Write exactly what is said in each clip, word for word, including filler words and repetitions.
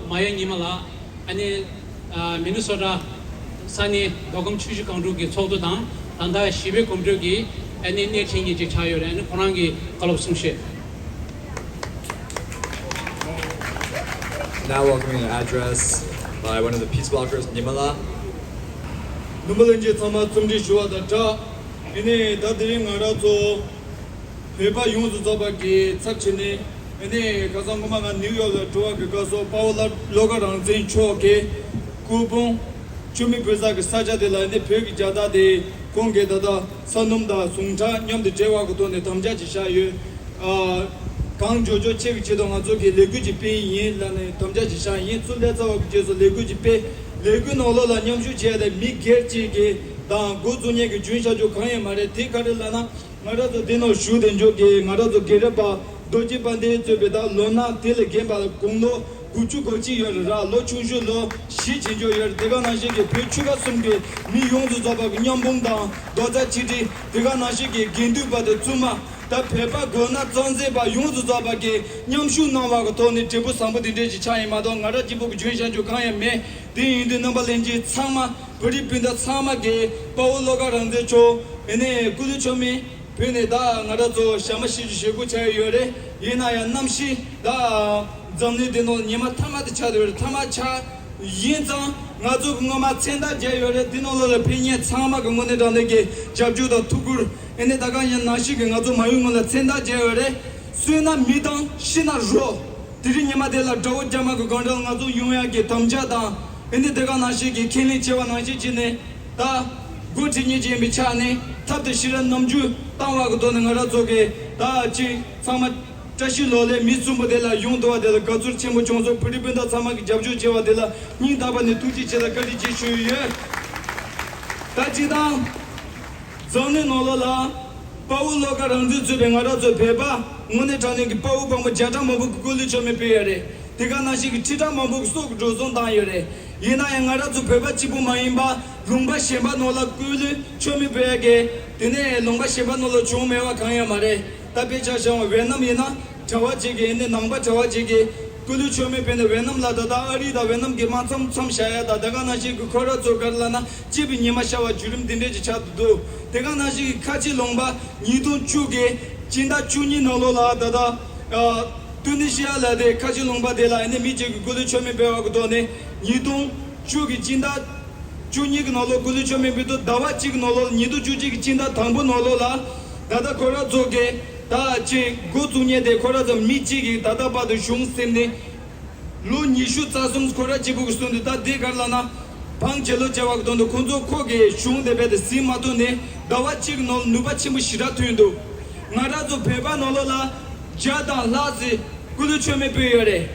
མ་ཡ་ཉི་མ་ལགས། ཨ་ནི་ཨ་མི་ནི་སོ་ཊ་ས་གནས་མདོ་ཁམས་ཆུ་བཞི་སྒང་དྲུག་གི་ཚོགས་འདུ་དང་། ད་ལྟ་བཞི་པའི་གོམ་བགྲོད་ཀྱི་ཨ་ནི་སྣེ་ཁྲིད་མཁན་ཅིག་ཆགས་ཡོད་རེད། ཨ་ནི་ཁོ་རང་གིས་བཀའ་སློབ་གསུང་བཤད། Now welcoming an address by one of the peace blockers, ཉི་མ་ལགས། ནོར་བུ་གླིང་རྗེ་ཚང་མ་འཚམས་འདྲི་ཞུ་བ་དང་སྦྲགས། ཨ་ནི་ད་དེ་རིང་ང་རང་ཚོ་བོད་པ་ཡོངས་སུ་རྫོགས་པ་གི་ཚབ་བྱས་ནས། ཨ་ནི་ཁ་སང་སྔོན་མ་ང་ནིའུ་ཡོག་ལ་འགྲོ་བ་གི་སྐབས་སུ་དཔའ་བོ་བློ་དགའ་རང་བཙན་མཆོག་གི་སྐུ་ཕུང་ཆུ་མིག་བོད་ས་གི་ས་ཆ་དེ་ལ། ཨ་ནི་བོད་ཀྱི་རྒྱལ་དར་དེ་ཁོང་གིས་ད་ལྟ་ས་སྣུམ་དང་ཟུངས་ཁྲག་མཉམ་དུ་འདྲེས་པ་གི་ཐོག་ནས་དམ་བཅའ་ཅིག་བཞག་ཡོད། ཨ། གང་མགྱོགས་མགྱོགས་ཆེ་གི་ཆེད་དུ་ང་ཚོ་གི་ལས་འགུལ་ཅིག་སྤེལ་ཡིན་ལབ་ནས་དམ་བཅའ་ཅིག་བཞག་ཡིན། ཚུར་སླེབས་ཚར་བ་གི་རྗེས་སུ་ལས་འགུལ་ཅིག་སྤེལ། ལས་འགུལ་ནང་ལོགས་ལ་མཉམ་ཞུགས་བྱས་ཏེ་མི་སྒེར་གཅིག་གི་དང་འགོ་བཙུགས་མཁན་གྱི་རྒྱུན་བཞག་རྒྱུ་གང་ཡང་མ་རེད། དེ་ག་རེ་ལབ་ན། ང་རང་ཚོ་འདི་ནང་བཞུགས་བསྡད་འཇོག་གི་ང་རང་ཚོ་རྒན་རབས་པ་རྡོ་རྗེ་དཔལ་ལྡན་གཙོས་པའི་ད་ལོ་ན་དེ་ལས་རྒན་པ་དགུང་ལོ་དགུ་བཅུ་གོ་གཅིག་ཡོད་རེད་ར། ལོ་ཆུང་ཤོས་ལོ་བཞི་ཕྱིན་འཇོག་ཡོད་རེད། དེ་ག་ནང་བཞིན་གྱི་བོད་ཆོལ་ཁ་གསུམ་གྱི་མི་ཡོངས་སུ་རྫོགས་པ་གི་མཉམ་སྤུངས་དང་རྡོག་རྩ་གཅིག་སྒྲིལ། དེ་ག་ནང་བཞིན་གྱི་དགེ་འདུན་པ་དང་བཙུན་མ། ད་བོད་པ་དགོས་ན་གཙང་སེལ་པ་ཡོངས་སུ་རྫོགས་པ་གི་མཉམ་ཞུགས་གནང་བ་གི་ཐོག་ནས་འབྲས་བུ་བཟང་པོ་དེ་འདྲས་ཅིག་ཆགས་ཡིན་མ་གཏོགས། ང་རང་གཅིག་པུ་གི་རྒྱུན་བཞག་རྒྱུ་གང་ཡང་མེད། དེ་ཡིན་དུས་རྣམ་པ་ལྷན་རྒྱས་ཚང་མ། བོད་རིགས་སྤུན་ཟླ་ཚང་མ་གིས་དཔའ་བོ་བློ་དགའ་རང་བཙན་མཆོག་ཨ་ནི་སྐུ་ལུས་མཆོད་མེ་ཕུལ་ནས། ད་ང་རང་ཚོ་ཞག་མ་བཞི་བཅུ་ཞེ་དགུ་ཆགས་ཡོད་རེད། ཡིན་ན་ཡང་གནམ་གཤིས་ད་འཛམ་གླིང་འདི་ནང་ཉི་མ་ཐ་མ་དེ་ཆགས་བསྡད་ཡོད་རེད། ཐ་མ་ཆགས་ཡིན་ཙང་ང་ཚོ་གི་སྔོན་མ་མཚན་རྟགས་བརྒྱབ་ཡོད་རེད། འདི་ནང་ལོགས་ལ་ཕེབས་མཁན་ཚང་མ་གི་དངོས་གནས་དྲང་གནས་ཀྱི་རྒྱབ་སྐྱོར་དང་ཐུགས་ཁུར། ཨ་ནི་ད་ག་ཡང་ནང་བཞིན་གྱི་ང་ཚོ་མ་ཡུལ་ངོས་ལ་མཚན་རྟགས་བརྒྱབ་ཡོད་རེད། གསོན་ན་མི་དང་ཤི་ན་རོ། དེ་རིང་ཉི་མ་དེ་ལ་དགྲ་བོ་རྒྱ་དམར་གྱི་སྒང་དྲུག་ལ་ང་ཚོ་ཡོང་ཡག་གི་དམ་བཅའ་དང་། ཨ་ནི་དེ་ག་ནང་བཞིན་གྱི་ཁས་ལེན་བྱས་པ་ནང་བཞིན་བྱས་ནས། ད་འགོ་ཁྲིད་མཁན་ཅིག་ཡིན་པའི་ཆ་ནས་ཐབས་དང་ཤེས་རབ་རྣམ་འགྱུར་བཏང་བ་གི་ཐོག་ནས་ང་རང་ཚོ་གི་ད་ཅིག་ཚང་མ་བཀྲ་ཤིས་ལོ་ལེགས། མི་གསུམ་པོ་དེ་ལ་ཡོང་ཐུབ་པ་དེ་ལ་དགའ་ཚོར་ཆེན་པོ་བྱུང་སོང་། བོད་རིགས་སྤུན་ཟླ་ཚང་མ་གི་རྒྱབ་སྐྱོར་བྱས་པ་དེ་ལ་སྙིང་ཐག་པ་ནས་ཐུགས་རྗེ་ཆེ་དང་བཀའ་དྲིན་ཆེ་ཞུ་ཡི་ཡོད། ད་སྤྱིར་བཏང་འཛམ་གླིང་ནང་ལོགས་ལ་དཔའ་བོ་བློ་དགའ་རང་བཙན་གཙོས་པའི་ང་རང་ཚོ་བོད་པ་དངོས་གནས་དྲང་གནས་ཀྱི་དཔའ་བོ་དཔའ་མོ་བརྒྱ་ཕྲག་མང་པོ་གི་སྐུ་ལུས་མཆོད་མེ་ཕུལ་ཡོད་རེད། དེ་ག་ནང་བཞིན་གྱི་ཁྲི་ཕྲག་མང་པོ་གི་སྲོག་གི་འགྲོ་སོང་བཏང་ཡོད་རེད། ཡིན་ན་ཡང་ང་རང་ཚོ་བོད་པ་གཅིག་པུ་མ་ཡིན་པ་ལུང་པ་གཞན་པ་ནང་ལ་སྐུ་ལུས་མཆོད་མེ་ཕུལ་ཡག་གི་དེ་ནས་ལུང་པ་གཞན་པ་ནང་ལ་བྱུང་མེད་པ་གང་ཡང་མ་རེད། ད་དཔེ་ཆ་བཞག་པ་ཝེ་ནམ་ཡིན་ན་གྲྭ་པ་ཅིག་གིས། ཨ་ནི་ནང་པ་གྲྭ་པ་ཅིག་གིས་སྐུ་ལུས་མཆོད་མེ་ཕུལ་ནས་ཝེ་ནམ་ལ་ད་ལྟ་ཨ་རི་དང་ཝེ་ནམ་གྱི་དམག་མཚམས་མཚམས་བཞག་ཡ་དང་། དེ་ག་ནང་བཞིན་གྱི་ཁོ་རང་ཚོ་ག་རེ་ལབ་ན་སྐྱིད་པའི་ཉི་མ་ཤར་བ་བརྒྱུད་རིམ་འདི་འདྲས་ཅིག་ཆགས་འདུག་དེ་ག་ནང་བཞིན་གྱི་ཁ་ཆེ་ལུང་པ་ཉིས་སྟོང་བཅུ་གི་སྤྱི་ཟླ་བཅུ་གཉིས་ནང་ལོགས་ལ་ད་ལྟ་ཨ་ཏུ་ནི་ཤི་ཡ་ལ་དེ་ཁ་ཆེ་ལུང་པ་དེ་ལ་ཨ་ནི་མི་གཅིག་གིས་སྐུ་ལུས་མཆོད་མེ་ཕུལ་བ་གི་ཐོག་ནས་ཉིས་སྟོང་བཅུ་གི་སྤྱི་ཟླ་བཅུ་གཉིས་ཀྱི་ནང་ལོགས་སྐུ་ལུས་མཆོད་མེ་ཕུལ་དུས། ཟླ་བ་གཅིག་གི་ནང་ལོགས་ཉིས་སྟོང་བཅུ་གཅིག་གི་སྤྱི་ཟླ་དང་པོ་ནང་ལོགས་ལ་ད་ལྟ་ཁོ་རང་ཚོ་གི་ད་ཅིག་འགོ་བཙུགས་མཁན་དེ་ཁོ་རང་ཚོ་མི་གཅིག་གིས་ད་ལྟ་བར་དུ་གཞུང་ཟིན་ནས་ལོ་ཉི་ཤུ་རྩ་གསུམ་ཁོ་རང་གཅིག་པུ་གིས་བཟུང་དུས། ད་དེ་ག་རེ་ལབ་ན་བང་ཇེ་ལོ་བྱས་པ་གི་དོན་དུ་ཁོང་ཚོ་ཁོ་གི་གཞུང་དེ་རྦད་དེ་ཟིན་མ་ཐུབ་ནས་ཟླ་བ་གཅིག་གི་ནང་ལ་ནུས་པ་ཆེན་པོ་ཞེ་དྲག་ཐོན་འདུག་ང་རང་ཚོ་བོད་པ་ནང་ལོགས་ལ་བརྒྱ་དང་ལྷག་ཙམ་སྐུ་ལུས་མཆོད་མེ་ཕུལ་ཡོད་རེད།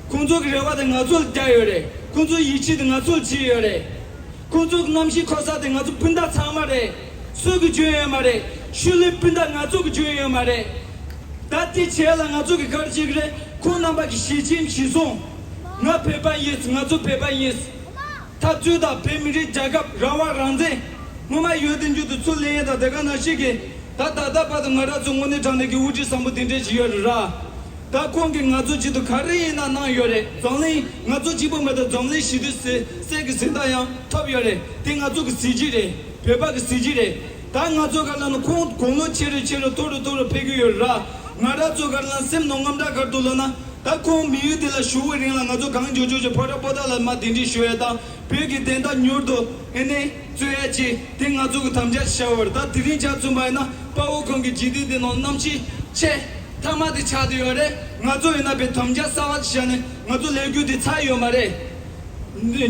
ཁོང་ཚོ་གི་རེ་བ་དེ་ང་ཚོ་ལ་བརྒྱབ་ཡོད་རེད། ཁོང་ཚོའི་ཡིད་ཆེས་དེ་ང་ཚོ་ལ་བྱས་ཡོད་རེད། ཁོང་ཚོ་གི་རྣམ་ཤེས་འཁོར་ས་དེ་ང་ཚོ་སྤུན་ཟླ་ཚང་མ་རེད། སུ་གི་རྒྱུན་ཡོད་མ་རེད། ཤུལ་ལུས་སྤུན་ཟླ་ང་ཚོ་གི་རྒྱུན་ཡོད་མ་རེད། ད་དེ་བྱས་ལ་ང་ཚོ་གི་ག་རེ་བྱེད་གི་རེད། ཁོང་རྣམ་པ་གི་ཞི་ཆེན་ཞི་སོང་། ང་བོད་པ་ཡིན། ང་ཚོ་བོད་པ་ཡིན། འཐབ་རྩོད་དང་བོད་མི་རིགས་རྒྱལ་ཁབ་རང་དབང་རང་བཙན་སྔོན་མ་ཡོད་དེ་འཇུག་ཏུ་ཚུར་ལེན་ཡས་དང་། དེ་ག་ནང་བཞིན་གྱི་ད་ད་ལྟ་བར་དུ་ང་རང་ཚོ་དངོས་གནས་དྲང་གནས་ཀྱི་དབུ་ཁྲིད་བཟང་པོ་དེ་འདྲས་ཞིག་ཡོད་རེད་ར། ད་ཁོང་གིས་ང་ཚོ་ཆེད་དུ་ག་རེ་ཡིན་ན་གནང་ཡོད་རེད། འཛམ་གླིང་ང་ཚོ་གཅིག་པུ་མ་གཏོགས་འཛམ་གླིང་ཞི་བདེ་ཟེར་སྲིད་ཀྱི་གཟེངས་རྟགས་ཡང་ཐོབ་ཡོད་རེད། དེ་ང་ཚོ་གི་གཟི་བརྗིད་རེད། བོད་པ་གི་གཟི་བརྗིད་རེད། ད་ང་ཚོ་ག་རེ་ལབ་ན་ཁོང་དགུང་ལོ་ཆེ་རུ་ཆེ་རུ་མཐོ་རུ་མཐོ་རུ་ཕེབས་ཀྱི་ཡོད་རེད་ར། ང་རང་ཚོ་ག་རེ་ལབ་ན་སེམས་ནང་དངངས་སྐྲག་ག་རེ་འདུག་ལབ་ན། ད་ཁོང་མི་ཡུལ་དེ་ལ་བཞུགས་པའི་རིང་ལ་ང་ཚོ་གང་མགྱོགས་མགྱོགས་ཀྱི་ཕོ་བྲང་པོ་ཏཱ་ལ་མར་གདན་འདྲེན་ཞུ་ཡས་དང་། བོད་ཀྱི་བདེན་མཐའ་མྱུར་དུ་ཨེ་ནས་རྩོད་ཡས་ཀྱི་དེ་ང་ཚོ་གི་དམ་བཅའ་བཞག་པ་རེད། ད་དེ་རིང་ཆ་མཚོན་པ་ཡིན་ན་དཔའ་བོ་ཁོང་གི་འཇིག་རྟེན་འདི་ནང་གནམ་གཤིས་ཆེས་ཐ་མ་དེ་ཆགས་བསྡད་ཡོད་རེད། ང་ཚོ་ཡིན་ན་བའི་དམ་བཅའ་གསར་བ་ཞིག་བཞག་ནས་ང་ཚོ་ལས་འགུལ་དེ་ཚར་ཡོད་མ་རེད།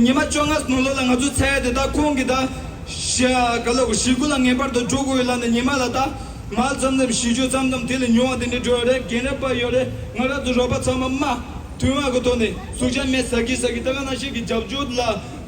ཉི་མ་བཅོ་ལྔ་ནང་ལོགས་ལ་ང་ཚོ་ཚར་ཡ་དེ། ད་ཁོང་གིས་ད་ཞག་ག་ལ་གོ་ཞེ་དགུ་ལ་ངེས་པར་དུ་འགྲོ་དགོས་ཡོད་ལབ་ནས་ཉི་མ་ལ་ད་མར་མཚམས་མཚམས་བཞི་བཅུ་མཚམས་མཚམས་དེ་ལས་ཉུང་བ་དེ་འདྲ་འགྲོ་ཡོད་རེད། རྒན་རབས་པ་ཡོད་རེད། ང་རང་ཚོ་རོགས་པ་ཚང་མ་མ་མཐུན་པ་གི་ཐོག་ནས་ཟུག་ཆ་མེད་ཟ་གི་ཟ་གི། ད་ག་ནང་བཞིན་གྱི་རྒྱབ་སྐྱོར་ལ་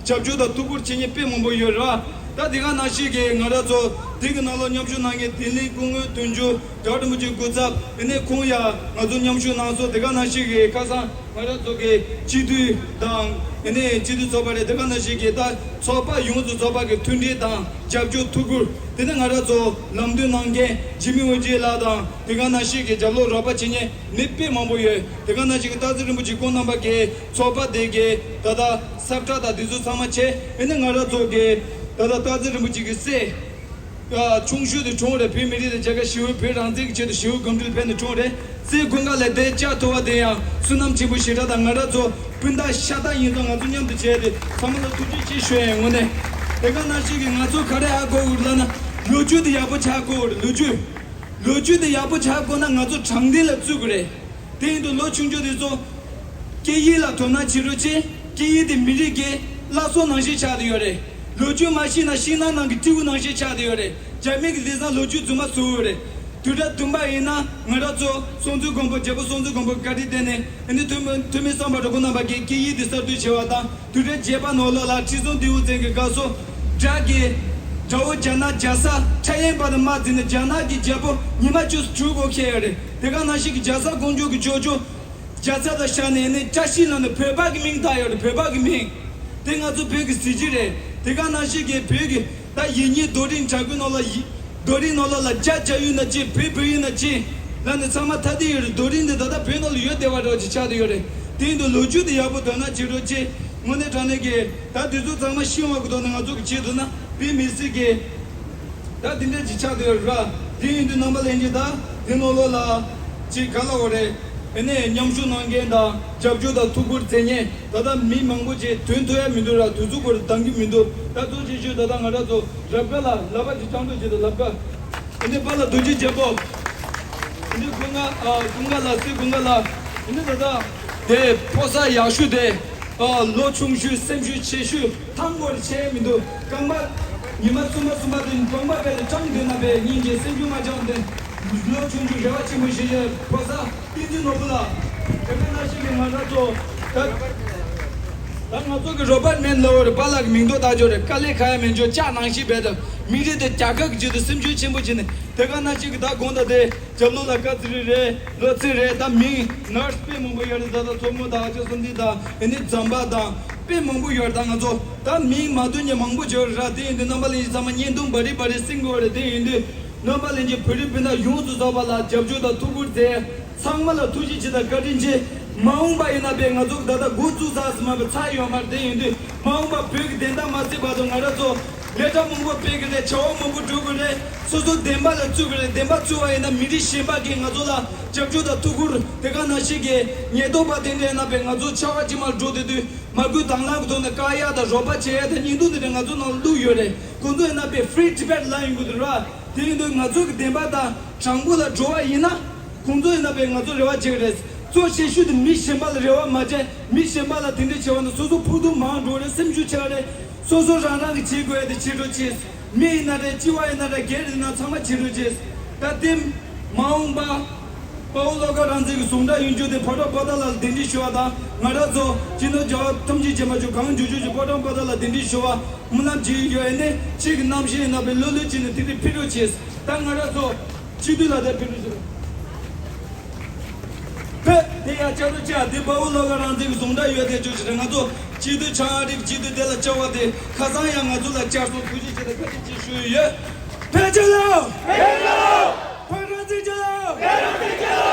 རྒྱབ་སྐྱོར་དང་ཐུགས་ཁུར་བྱེད་མཁན་དཔེ་མང་པོ་ཡོད་རེད། ད་དེ་ག་ནང་བཞིན་གྱི་ང་རང་ཚོ་དེ་གི་ནང་ལོགས་མཉམ་ཞུགས་གནང་མཁན་དིང་རི་སྐུ་ངོ་དོན་གཅོད་རྒྱལ་བ་རིན་པོ་ཆེའི་སྐུ་ཚབ་ཨ་ནི་ཁོང་ཡང་ང་ཚོ་མཉམ་ཞུགས་གནང་སོང་། དེ་ག་ནང་བཞིན་གྱི་ཁ་སང་ང་རང་ཚོ་གི་སྤྱི་འཐུས་དང་ཨ་ནི་སྤྱི་འཐུས་ཚོགས་པ་རེད། དེ་ག་ནང་བཞིན་གྱི་ད་ཚོགས་པ་ཡོངས་སུ་རྫོགས་པ་གི་མཐུན་སྒྲིལ་དང་རྒྱབ་སྐྱོར་ཐུགས་ཁུར། དེ་ནས་ང་རང་ཚོ་ལམ་སྟོན་གནང་མཁན་འཇིགས་མེད་དབང་ཆེན་ལགས་དང་། དེ་ག་ནང་བཞིན་གྱི་རྒྱབ་ལོགས་རོགས་པ་བྱེད་མཁན་མི་དཔེ་མང་པོ་ཡོད། དེ་ག་ནང་བཞིན་གྱི་སྟག་འཚེར་རིན་པོ་ཆེ་ཁོང་རྣམ་པ་གི་ཚོགས་པ་དེ་གའི་ད་ལྟ་ས་ཁྲ་དང་དེ་ཚོ་ཚང་མ་བྱས། ཨ་ནི་ང་རང་ཚོ་གི་ད་ལྟ་སྟག་འཚེར་རིན་པོ་ཆེ་གི་སྲས་ཆུང་ཤོས་དེ་གྲོངས་རེད། བོད་མི་རིགས་དང་རྒྱལ་ཁབ་ཞི་བའི་བོད་རང་བཙན་གྱི་ཆེད་དུ་ཞི་བའི་གོམ་བགྲོད་ཕེབས་ནས་གྲོངས་རེད། སྲས་ཀུན་དགའ་ལགས་དེ་བཅར་ཐུབ་པ་དེ་ཡང་བསོད་ནམས་ཆེན་པོ་ཞེ་དྲག་དང་། ང་རང་ཚོ་སྤུན་ཟླ་ཤ་སྟག་ཡིན་ཙང་ང་ཚོ་མཉམ་དུ་བྱས་ཏེ་ཚང་མ་ལ་ཐུགས་རྗེ་ཆེ་ཞུ་ཡ་ཡིན། དངོས་གནས་དེ་ག་ནང་བཞིན་གྱི་ང་ཚོ་ག་རེ་ཧ་གོ་དགོས་ལབ་ན། ལོ་རྒྱུས་དེ་ཡག་པོ་ཆགས་དགོས་རེད། ལོ་རྒྱུས་ལོ་རྒྱུས་དེ་ཡག་པོ་ཆགས་དགོས་ན་ང་ཚོ་དྲང་བདེན་ལ་བརྩི་དགོས་རེད། དེ་ཡིན་དུས་ལོ་ཆུང་ཆུང་དེ་ཚོ་སྐད་ཡིག་ལ་དོ་སྣང་བྱེད་རོགས་བྱེད། སྐད་ཡིག་དེ་མི་རིགས་ཀྱི་བླ་སྲོག་ནང་བཞིན་ཆགས་བསྡད་ཡོད་རེད། ལོ་རྒྱུས་མ་ཤེས་ན་ཤིང་ནགས་ནང་གི་སྤྲེའུ་ནང་བཞིན་ཆགས་བསྡད་ཡོད་རེད། རྒྱ་མི་གི་ལས་བཟང་ལོ་རྒྱུས་རྫུན་མ་བཟོ་ཡོད་རེད། དུས་རབས་བདུན་པ་ཡིན་ན་ང་རང་ཚོ་སྲོང་བཙན་སྒམ་པོ་རྒྱལ་པོ་སྲོང་བཙན་སྒམ་པོ་བཀའ་དྲིན་བརྟེན་ནས་ཨ་ནི་ཐོན་མི་ཐོན་མི་སམ་བྷོ་ཊ་ཁོང་རྣམ་པ་གིས་སྐད་ཡིག་དེ་གསར་གཏོད་བྱས་པ་དང་། དུས་དྲན་རྗེས་དཔག་ནོར་ལོ་ལ་ཁྲི་སྲོང་ལྡེའུ་བཙན་གྱི་སྐབས་སུ་དགྲ་གི་དགྲ་བོ་རྒྱ་ནག་རྒྱལ་ས་ཁྲ་ཡན་པ་དང་དམག་འཛིང་ནས་རྒྱ་ནག་གི་རྒྱལ་པོ་ཉི་མ་བཅུ་དྲུག་སྒོ་ཁྱེར་ཡོད་རེད། དེ་ག་ནང་བཞིན་གྱི་རྒྱལ་ས་ཀོང་ཇོ་གི་ཇོ་ཇོ་རྒྱལ་ས་ལ་བཞག་ནས་ནི་བཀྲ་ཤིས་ལབ་ནས་བོད་པ་གི་མིང་བཏགས་ཡོད་རེད། བོད་པ་གི་མིང་། དེ་ང་ཚོ་བོད་ཀྱི་གཟི་བརྗིད་རེད། དེ་ག་ནང་བཞིན་གྱི་བོད་ཀྱི་ད་ཡིག་རྙིང་རྡོ་རིང་བྲག་བརྐོས་ནང་ལ་ཡི་རྡོ་རིང་ནང་ལོགས་ལ་རྒྱ་རྒྱ་ཡུལ་ན་ཅི་བོད་བོད་ཡུལ་ན་ཅི་ལབ་ནས་ཚང་མ་ཐ་དད་ཡོད་རེད། རྡོ་རིང་འདི་ད་ལྟ་བོད་ནང་ལ་ཡོད་བསྡད་པ་འདྲ་བོ་ཅིག་ཆགས་བསྡད་ཡོད་རེད། དེ་ཡིན་དུས་ལོ་རྒྱུས་དེ་ཡག་པོ་དོ་སྣང་བྱེད་རོགས་གྱིས། དངོས་གནས་དྲང་གནས་ཀྱི་ད་འདི་ཚོ་ཚང་མ་ཤེས་པ་གི་ཐོག་ནས་ང་ཚོ་གི་ཆེད་དུ་ན་དཔེ་མི་སྲིད་ཀྱི་ད་དེ་འདྲ་ཅིག་ཆགས་བསྡད་ཡོད་རེད་ར། དེ་ཡིན་དུས་རྣམ་པ་ལྷན་རྒྱས་ད་དེ་ནང་ལོགས་ལ་ཅིག་ག་ལབ་དགོས་རེད། ཨ་ནི་མཉམ་ཞུགས་གནང་མཁན་དང་རྒྱབ་སྐྱོར་དང་ཐུགས་ཁུར་མཛད་མཁན་ད་ལྟ་མི་མང་པོ་ཅིག་དོན་ཐོག་ཡ་མི་འདུག་ར། དུས་ཚོད་ཁོ་རང་འདང་གི་མི་འདུག་ད་གཙོ་ཆེ་ཤོས་ད་ལྟ་ང་རང་ཚོ་རབ་དགའ་ལ་ལབ་པ་ཅིག་སྤྱང་གྲུང་བྱེད་དང་ལབ་དགའ། ཨ་ནི་པཱ་ལགས་རྡོ་རྗེ་རྒྱལ་པོ། ཨ་ནི་ཀུན་དགའ་ཨ་ཀུན་དགའ་ལགས་སྲས་ཀུན་དགའ་ལགས། ཨ་ནི་ད་ལྟ་དེ་ཕོ་གསར་ཡག་ཤོས་དེ། ཨ་ལོ་ཆུང་ཤོས་སེམས་ཤུགས་ཆེ་ཤོས་ཐང་པོར་ཆེ་མི་འདུག་རྐང་པ་ཉི་མ་གསུམ་པ་གསུམ་པ་དེ་རྐང་པ་བས་ཏེ་སྤྱང་དེ་ན་བས་སྙིང་རྗེ་སེམས་ཤུགས་མ་སྤྱང་དེ་ལོ་ཆུང་ཆུང་རེ་བ་ཆེན་པོ་ཞིག་ཡོད། ཕོ་གསར་བསྟན་འཛིན་ནོར་བུ་ལགས། དེ་ནས་ན་ཞིག་གི་ང་རང་ཚོ་ད་ད་ང་ཚོ་གི་རོ་པར་མན་ལ་འོ་རེ་པཱ་ལགས་ཀྱི་མིང་ཐོ་ལྟ་ཆོག་རེད། དཀའ་ལས་ཁག་ཡ་མེད་ཆོག་ལྕགས་ནང་བཞིན་བས་ཏེ་མི་རིགས་དེ་རྒྱལ་ཁབ་ཀྱི་ཆེད་དུ་སེམས་ཤུགས་ཆེན་པོ་བྱས་ནས་དེ་ག་ན་ཞིག་གི་ད་དགོངས་དག་དེ། རྒྱབ་ལོགས་ལ་བཀའ་ཚེ་རིང་རེད། བློ་ཚེ་རེད། ད་མིང་ནར་སི་དཔེ་མང་པོ་ཡོད་རེད། ད་ལྟ་མཚོ་མོ་དང་ཨ་ཅག་སོ་འདི་དང་ཨ་ནི་ཛམ་པ་དང་དཔེ་མང་པོ་ཡོད་རེད། ད་ང་ཚོ་ད་མིང་མ་འདོན་མཁན་མང་པོ་ཡོད་རེད། དེ་ཡིན་དུས་རྣམ་པ་ལྷན་རྒྱས་ཚང་མ་བརྙན་ཐུང་བ་རི་བ་རི་སྲིང་དགོས་རེད། དེ་ཡིན་དུས་རྣམ་པ་ལྷན་རྒྱས་བོད་རིགས་སྤུན་ཟླ་ཡོངས་སུ་རྫོགས་པ་ལ་རྒྱབ་སྐྱོར་དང་ཐུགས་ཁུར་མཛད། ཚང་མ་ལ་ཐུགས་རྗེ་ཆེ་དང་བཀའ་དྲིན་ཆེ། མ་འོངས་པ་ཡིན་ན་བས་ང་ཚོ་ད་ལྟ་འགོ་བཙུགས་ཚར་ཟིན་མ་བས་ཚར་ཡོད་མ་རེད། དེ་ཡིན་དུས་མ་འོངས་པ་བོད་ཀྱི་བདེན་མཐའ་མ་གསལ་བར་དུ་ང་རང་ཚོ་ལས་གྲྭ་མང་པོ་སྤེལ་གི་རེད། བྱ་བ་མང་པོ་སྒྲུབ་གི་རེད། སོ་སོ་བདེན་པ་ལ་བཙུགས་གི་རེད། བདེན་པ་བཙུགས་པ་ཡིན་ན་མི་རིགས་གཞན་པ་གིས་ང་ཚོ་ལ་རྒྱབ་སྐྱོར་དང་ཐུགས་ཁུར་དེ་ག་ནང་བཞིན་གྱི་ཉེན་རྟོག་པ་དེ་འདྲ་ཡིན་ན་བས་ང་ཚོ་ཆར་པ་དཀྱིལ་མར་འགྲོ་བསྡད་དུས་མ་སྐུལ་དང་བླངས་ཀྱི་ཐོག་ནས་བཀག་ཡ་དང་རོགས་པ་བྱེད་ཡ་དང་བརྙན་ཐུང་དེ་འདྲ་ང་ཚོ་ནང་བླུགས་ཡོད་རེད། ཁོང་ཚོ་ཡིན་ན་བས་Free Tibet ལབ་ཡོང་གི་འདུག་ར། དེ་ཡིན་དུས་ང་ཚོ་གི་བདེན་པ་དང་དྲང་པོ་ལ་འགྲོ་བ་ཡིན་ན། ཁོང་ཚོ་ཡིན་ན་བས་ང་ཚོ་རེ་བ་བྱེད་ཀྱི་རེད། གཙོ་ཆེ་ཤོས་དེ་མི་གཞན་པ་ལ་རེ་བ་མ་བྱས། མི་གཞན་པ་ལ་དེ་འདྲ་བྱས་པ་ན་སོ་སོ་ཕུགས་དུང་མང་འགྲོ་རེད། སེམས་ཤུགས་ཆག་རེད། སོ་སོ་རང་རང་གི་བྱེད་དགོས་ཡ་དེ་བྱེད་རོགས་བྱེད། མི་ཡིན་ན་རེད། སྤྱི་བ་ཡིན་ན་རེད། སྒེར་ཡིན་ན་ཚང་མ་བྱེད་རོགས་བྱེད། ད་དེ་མ་འོངས་པ་དཔའ་བོ་བློ་དགའ་རང་བཙན་གྱི་ཟུང་འབྲེལ་ཡོང་རྒྱུ་དེ་ཕོ་བྲང་པོ་ཏཱ་ལ་ལ་གདན་འདྲེན་ཞུ་བ་དང་། ང་རང་ཚོ་སྤྱི་ནོར་རྒྱལ་བ་ཐམས་ཅད་མཁྱེན་པ་མཆོག་གང་མགྱོགས་མགྱོགས་ཀྱི་ཕོ་བྲང་པོ་ཏཱ་ལ་གདན་འདྲེན་ཞུ་བ་སྨོན་ལམ་བྱེད་ཀྱི་ཡོད། ཨ་ནི་ཁྱེད་ཀྱི་རྣམ་ཤེས་ཡིན་ན་བས་ལྷོད་ལྷོད་བྱས་ནས་དེ་འདྲ་ཕེབས་རོགས་བྱེད། ད་ང་རང་ཚོ་སྤྱི་འཐུས་ལ་དེ་ཕེབས་རོགས་བྱེད། ཕེབས། དེ་ཡང་བཅར་རོགས་བྱེད། དེ་དཔའ་བོ་བློ་དགའ་རང་བཙན་གྱི་ཟུང་འབྲེལ་ཡོད་དེ་ཅོ་ཅི་རེད། ང་ཚོ་སྤྱི་འཐུས་ཆང་ཨ་རིག་སྤྱི་འཐུས་དེ་ལ་བཅར་བ་དེ་ཁ་སང་ཡང་ང་ཚོ་ལ་བཅར་སོང་། ཐུགས་རྗེ་ཆེ་དང་བཀའ་དྲིན་ཆེ་ཞུ་ཡི་ཡོད། བོད་རྒྱལ་ལོ། བོད་རང་བཙན་རྒྱལ་ལོ།